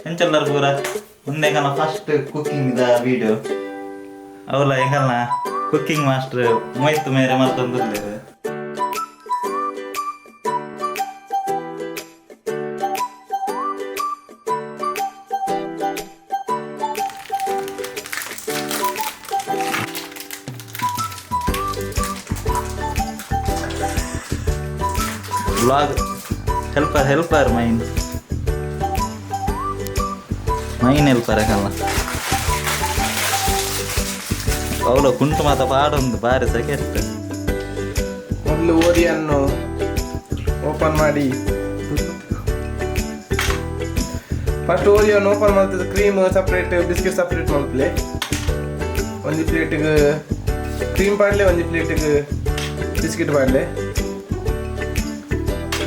ಎಂಚಲ್ಲರ್ ಪೂರ ಉಂದು ಎಂಕಲ್ನ ಫಸ್ಟ್ ಕುಕ್ಕಿಂಗ್ the video. ಅವಲ ಎಂಕಲ್ನ ಕುಕ್ಕಿಂಗ್ ಮಾಸ್ಟರ್ ಮೊಯ್ತು ಮೇರೆ ಮಲ್ತೊಂದುಲ್ಲೆರ್. Vlog helper, helper main main helper ಎಂಕಲ್ನ. ಅವಲ ಕುಂಟು ಮಾತ ಪಾಡೊಂದು ಬಾರಿ ಸೆಕೆಟ್. ಮೊದಲು ಓರಿಯನ್ನು ಓಪನ್ ಮಾಡಿ. ಫಸ್ಟ್ ಓರಿಯನ್ನು ಓಪನ್ ಮಾಡ್ತದೆ. ಕ್ರೀಮ್ ಸಪ್ರೇಟ್, ಬಿಸ್ಕೆಟ್ ಸಪ್ರೇಟ್ ಮಲ್ಪಲೆ. ಒಂಜಿ ಪ್ಲೇಟಿಗೆ ಕ್ರೀಮ್ ಪಾಡ್ಲೆ, ಒಂಜಿ ಪ್ಲೇಟಿಗೆ ಬಿಸ್ಕೆಟ್ ಪಾಡ್ಲೆ.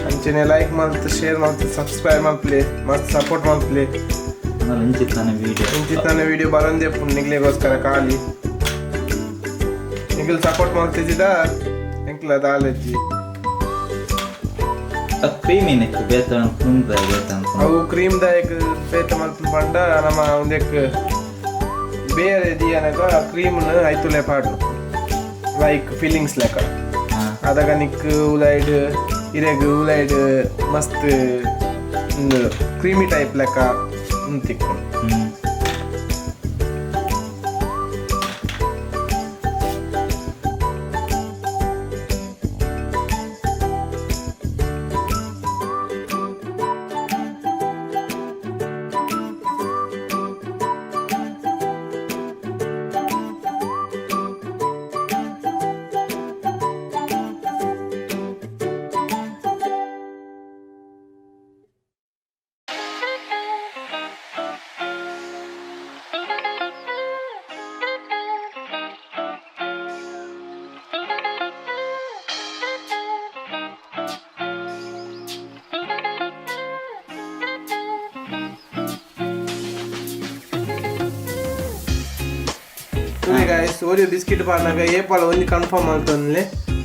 ಅಂಚನೆ ಲೈಕ್ ಮಲ್ತ್, ಶೇರ್ ಮಲ್ತ್, ಸಬ್ಸ್ಕ್ರೈಬ್ ಮಲ್ಪಲೆ, ಮಸ್ತ್ ಸಪೋರ್ಟ್ ಮಲ್ಪಲೆ. ಇಂಚಿತ್ತಾನೆ ವಿಡಿಯೋ. ಇಂಚಿತ್ತಾನೆ ವಿಡಿಯೋ ಬರಂದೆ ನಿಗ್ಲಿಗೋಸ್ಕರ ಖಾಲಿ. ನಿಗಲ್ ಸಪೋರ್ಟ್ ಮಲ್ತಿದ್ದ ಎಂಕ್ಲ ದಾಲಜ್ಜಿ. ಕ್ರೀಮಿ ನೆಕ್ ಬೇತ ಕುಂದ ಬೇತ. ಅವು ಕ್ರೀಮ್ ದಾಯಕ್ ಬೇತೆ ಮಲ್ಪುನ ಪಂಡ, ನಮ್ಮ ಒಂದೆಕ್ ಬೇರೆ ದಿಯನಗ ಕ್ರೀಮ್ನು ಐತುಲೆ ಪಾಡು, ಲೈಕ್ ಫಿಲ್ಲಿಂಗ್ಸ್ ಲೆಕ್ಕ. ಅದಾಗ ನಿಕ್ ಉಲೈಡ್ ಇರೆಗ್ ಉಲೈಡ್ ಮಸ್ತ್ ಒಂದು ಕ್ರೀಮಿ ಟೈಪ್ ಲೆಕ್ಕ ತಿಕ್ಕು. ಗಾಯ್ಸ್, ಓರಿಯೋ ಬಿಸ್ಕೆಟ್ ಪಾಡ್ನಾಗ ಏಪಾಲ ಒಂಜಿ ಕನ್ಫರ್ಮ್ ಮಲ್ತೊನ್ಲೆ,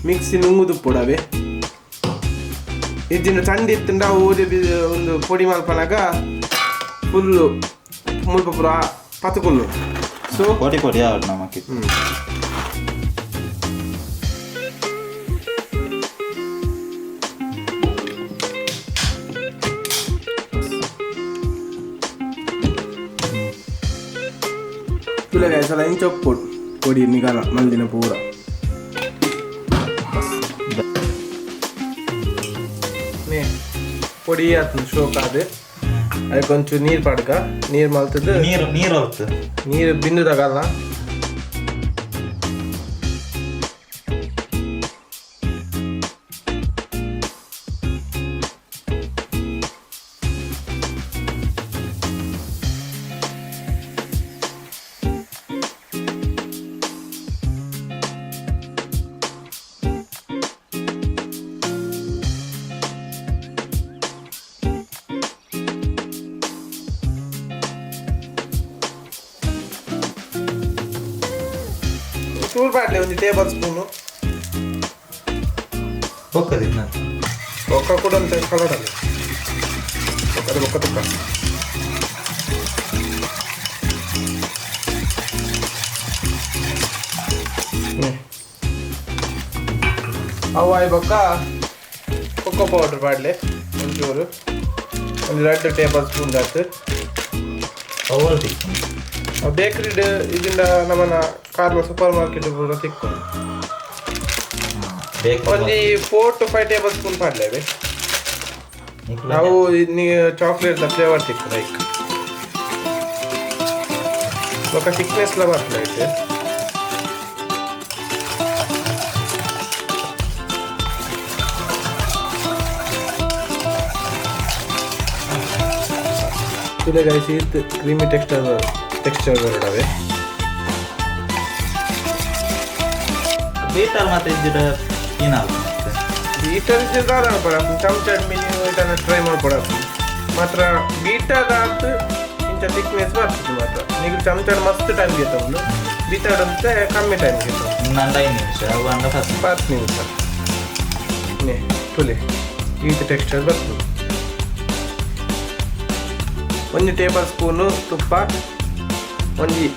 ಮಿಕ್ಸಿ ನುಂಗುದು ಪುಡವೆ. ಇಜ್ಜಿಂಡ ಚಂಡಿ ಇತ್ತುಂಡ ಓರಿಯೋ ಬಿ ಒಂದು ಪೊಡಿ ಮಲ್ಪನಾಗ ಫುಲ್ಲು ಮುಲ್ಪ ಪೂರ ಪತುಕುಲ್ಲು. ಸೊ ಪೊಡಿ ಪೊಡಿ ಆವಡ್ ನಮಕ್. ತುಲೆ ಗಾಯ್ಸ್, ಅಲ್ಲ ಇಂಚ ಉಪ್ಪು ಪೊಡಿ ನಿಗಾಲ ಮಲ್ದಿನ ಪೂರ. ನೇ, ಪೊಡಿ ಆತುಂಡು, ಶೋಕ್ ಆದ್. ಅದಕ್ಕೆ ಒಂಚೂರು ನೀರು ಪಾಡ್ಕ, ನೀರು ಮಲ್ತದ್ದು. ನೀರು ನೀರು ಹೊರ್ತು. ನೀರು ಬಿಂದು ತಗಲ್ಲ. ಚೂರು ಪಾಡ್ಲೆ, ಒಂದು ಟೇಬಲ್ ಸ್ಪೂನು. ಬೊಕ್ಕದಿತ್ತು. ಬೊಕ್ಕ ಕೂಡ ಅಂತ ಕಲರಲ್ಲಿ ಬೊಕ್ಕದ ಬೊಕ್ಕ ತುಕ್ಕ. ಅವು ಆಯ್ ಬೊಕ್ಕ ಕೊಕ್ಕೋ ಪೌಡ್ರ್ ಪಾಡ್ಲೆ ಒಂಚೂರು, ಒಂದು 2 ಟೇಬಲ್ ಸ್ಪೂನ್ ದಾತ್. ಅವು ಬೇಕ್ರಿಡ್ ಇದರಿಂದ ನಮ್ಮನ ಕಾರ್ಲ ಸೂಪರ್ ಮಾರ್ಕೆಟ್ ಪೂರ ತಿಕ್ಕು. ಒಂಜಿ 4 ಟು 5 ಟೇಬಲ್ ಸ್ಪೂನ್ ಪಾಡ್ಲೇವೆ. ನಾವು ಚಾಕ್ಲೇಟ್ the flavour ತಿಕ್ಕು ಲೈಕ್ ಬೊಕ್ಕ ಥಿಕ್ನೆಸ್ ಲ ಬರ್ಪುಂಡು ಐಟ್. ತುಲೆ ಗೈಸ್, ಈತ್ ಕ್ರೀಮಿ ಟೆಕ್ಸ್ಚರ್ ಟೆಕ್ಸ್ಚರ್ ಬರಡವೆ. ಬೀಟರ್ ಮತ್ತೆ ಇಜ್ಜಿಡ ಏನಾಗ? ಬೀಟರ್ ದಾದ ಪಡ ಚಮಚ ಮಿನಿ ಇದನ್ನ ಟ್ರೈ ಮಾಡ್ಕೊಡ ಮಾತ್ರ. ಬೀಟರ್ ಆತ್ ಇಂಚ ಥಿಕ್ನೆಸ್ ಬರ್ತದೆ ಮಾತ್ರ. ನೀವು ಚಮಚ ಮಸ್ತ್ ಟೈಮ್ ಗೆತ್ತೊಂದು, ಬೀಟರ್ ಅಂತೆ ಕಮ್ಮಿ ಟೈಮ್ ಗೆತ್ತೊಂದು. ನಂದು 5 ನಿಮಿಷ, ಅವು ಅಂಡ ಫಸ್ಟ್. 10 ನಿಮಿಷ. ನೇ ತುಲೆ, ಈತ ಟೆಕ್ಸ್ಚರ್ ಬರ್ತದೆ. ಒಂಜಿ ಟೇಬಲ್ ಸ್ಪೂನು ತುಪ್ಪ ಒಂಜಿ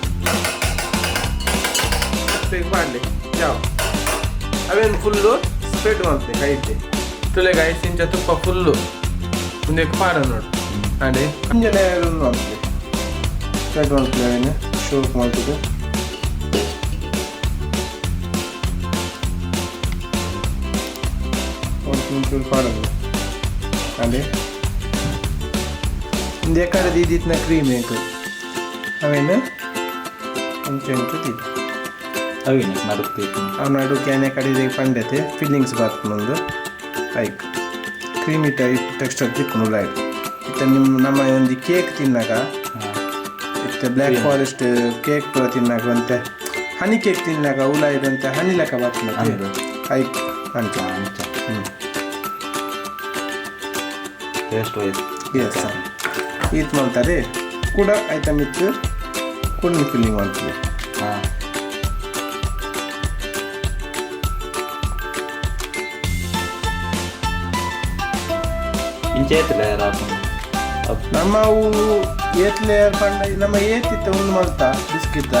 ಪಾಡ್ಲಿ ಯಾವ ಅವೇನು ಫುಲ್ಲು ಸ್ಪ್ರೆಡ್ ಮಾಡ್ತೆ ಕೈತೆ ತುಲೆ ಗಾಯ್ಸ್ ಇಂಚ ತುಪ್ಪ ಫುಲ್ಲು ಒಂದಕ್ಕೆ ಪಾಡ ನೋಡು ಅಡೆ ಒಂಜಿ ಲೇಯರ್ ಮಾಡ್ತೆ ಸ್ಪ್ರೆಡ್ ಮಾಡ್ತೀವಿ ಅವೇನು ಶೋಕ್ ಮಾಡ್ತಿದ್ದು ಒಂದು ಪಾಡೋದು ಅದೇ ಒಂದು ಎಕಡೆ ದೀದಿತ್ನ ಕ್ರೀಮ್ ಏಕು ಅವೇನು ಅಂಚೆ ಅಂಚು ದೀದು ಅವಿನ ನಡುಕ್ತೀವಿ ಅವು ನಡುಕ್ಕೆ ಆನೆ ಕಡೆ ಪಂಡತೆ ಫಿಲ್ಲಿಂಗ್ಸ್ ಬಾತ್ಕೊಂಡು ಲೈಕ್ ಕ್ರೀಮಿ ಟೈಪ್ ಟೆಕ್ಸ್ಚರ್ ತಿಕ್ಕೊಂಡು ಲೈಕ್ ಇತ್ತ ನಿಮ್ಮ ನಮ್ಮ ಒಂದು ಕೇಕ್ ತಿನ್ನಾಗ ಇತ್ತೆ ಬ್ಲ್ಯಾಕ್ ಫಾರೆಸ್ಟ್ ಕೇಕ್ ಪೂರ ತಿನ್ನಾಗ ಅಂತೆ ಹನಿ ಕೇಕ್ ತಿನ್ನಾಗ ಉಲ ಇದಂತೆ ಹನಿ ಲೆಕ್ಕ ಬಾತ್ಕೊಂಡು ಐಕ್ ಅಂಚ ಅಂಚ ಟೇಸ್ಟ್ ವೈಸ್ ಎಸ್ ಈತ್ ಮಾಡ್ತಾರೆ ಕೂಡ ಐಟಮ್ ಇತ್ತು ಕೂಡ ಫಿಲ್ಲಿಂಗ್ ಮಾಡ್ತೀವಿ. ಹಾಂ ಇಂಚ ಏತ್ ಲೇಯರ್ ಆಪುಂಡು ನಮ್ಮ ಅವು ಏತ್ ಲೇಯರ್ ಪಂಡ ನಮ್ಮ ಏತಿತ್ತ ಒಂದು ಮಾಡ್ತಾ ಬಿಸ್ಕಿತ್ತ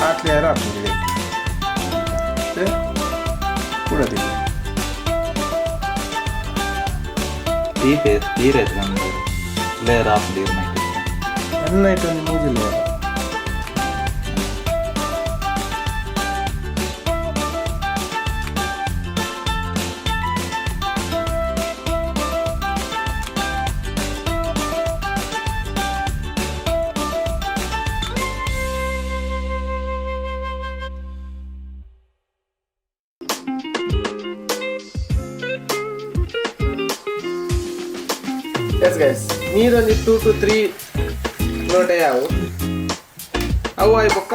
ಆಟ್ ಲೇಯರ್ ಹಾಕೊಂಡಿದೆ ಕೂಡ ತೀಪೆ ತೀರೇತ್ ನಮ್ದು ಲೇಯರ್ ಆಪುಂಡು ಇರ್ನ ಎನ್ನ ಐಟ್ ಒಂದು ಮೂಜಿ ಲೇಯರ್. ಎಸ್ ಗೈಸ್ ನೀರೊಂದು 2 to 3 ಲೋಟ ಯಾವು ಅವು ಆಯ್ ಬೊಕ್ಕ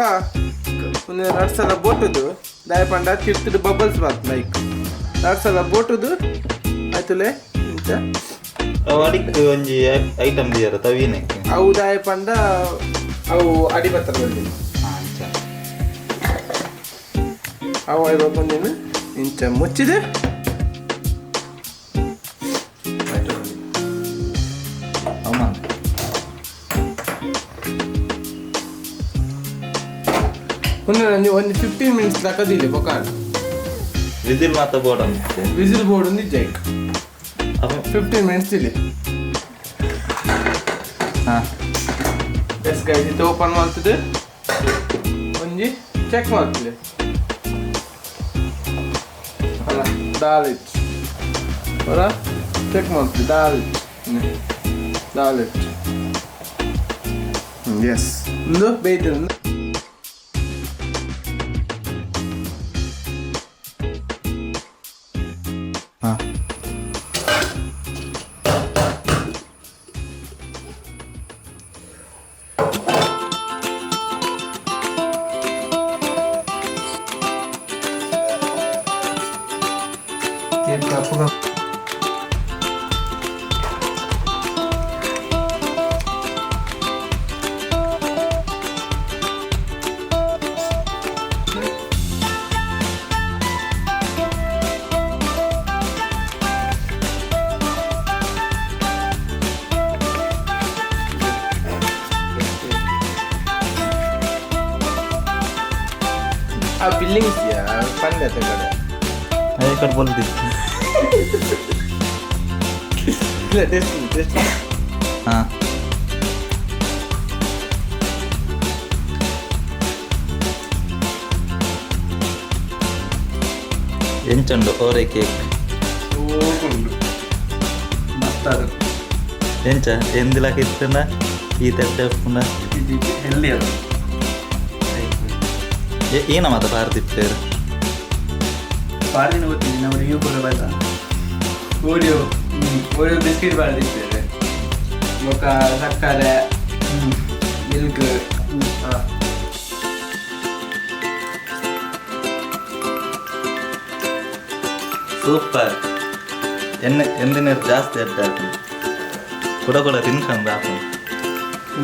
ಒಂದು ನಡ್ಸಲ ಬೋಟುದು ದಾಯ ಪಂಡ ತಿರ್ತುಡು ಬಬಲ್ಸ್ ಬಾತ್ ಲೈಕ್ ನಡ್ಸಲ ಬೋಟುದು ಆಯ್ತುಲೆ ಇಂಚ ಅವು ಅಡಿಕ್ ಒಂಜಿ ಐಟಮ್ ದಿಯರ ತವಿನೆ ಅವು ದಾಯ ಪಂಡ ಅವು ಅಡಿ ಬತ್ತರ ಬಂದಿನಿ ಅಂಚ ಅವು ಆಯ್ ಬೊಕ್ಕ ಒಂದಿನ ಇಂಚ ಮುಚ್ಚಿದೆ ಅಮ್ಮ ಒಂದು ಒಂದು 15 ಮಿನಿಟ್ಸ್ ತಕದಿಲ್ಲ ಬೊಕ್ಕ ವಿಸಿಲ್ ಮಾತ ಬೋರ್ಡ್ ಅಂತೆ ವಿಸಿಲ್ ಬೋರ್ಡ್ ಒಂದು ಜೈಕ್ ಅಪ್ಪ 15 ಮಿನಿಟ್ಸ್ ಇಲ್ಲಿ. ಹಾಂ ಎಸ್ ಗೈಸ್ ಇದು ಓಪನ್ ಮಾಡ್ತಿದ್ದೆ ಒಂಜಿ ಚೆಕ್ ಮಾಡ್ತಿದ್ದೆ ಅಲ್ಲ ದಾಲ್ ಇತ್ತು ಅವರ ಚೆಕ್ ಮಾಡ್ತಿದ್ದೆ ದಾಲ್ ಇತ್ತು ದಾಲ್ ಇತ್ತು ಎಸ್ ಒಂದು ಬೇಯ್ತಿದ್ದು. ಹಾಂ ಆ ಫಿಲ್ಲಿಂಗ್ಸ್ ಪಂದ್ಯ ಕಡೆ ಅದೇ ಕಡೆ ಬೋಲ್ದಿತ್ತು. ಇಲ್ಲ ಟೇಸ್ಟ್ ಟೇಸ್ಟ್. ಹಾಂ ಎಂಚುಂಡು ಓರೆ ಕೇಕ್? ಉಂಡು ಮಸ್ತ್ ಅದು. ಎಂಚ ಎಂದಿಲಕ ಇತ್ತಂಡ ಈ ತಟ್ಟೆ ಉಪ್ಪುಂಡ? ಹೆಲ್ದಿ ಅದು. ಏನ ಮಾತ ಭಾರತಿತ್ತೇರು? ಪಾರ್ದಿನ ಗೊತ್ತಿದೆ, ನಾವು ರಿವ್ಯೂ ಕೂಡ ಬಲ್ಲ ಓರಿಯೋ ಓರಿಯೋ ಬಿಸ್ಕೆಟ್ ಬಾರ್ದಿರ್ತೇವೆ ಬೊಕ್ಕ ಸಕ್ಕರೆ ಮಿಲ್ಕ್. ಹಾಂ ಸೂಪರ್. ಎಣ್ಣೆ ಎಂದಿನ ಜಾಸ್ತಿ ಅಡ್ಡ ಹಾಕಿ ಕೂಡ ಕೂಡ ತಿನ್ಕೊಂಡು ಹಾಕು.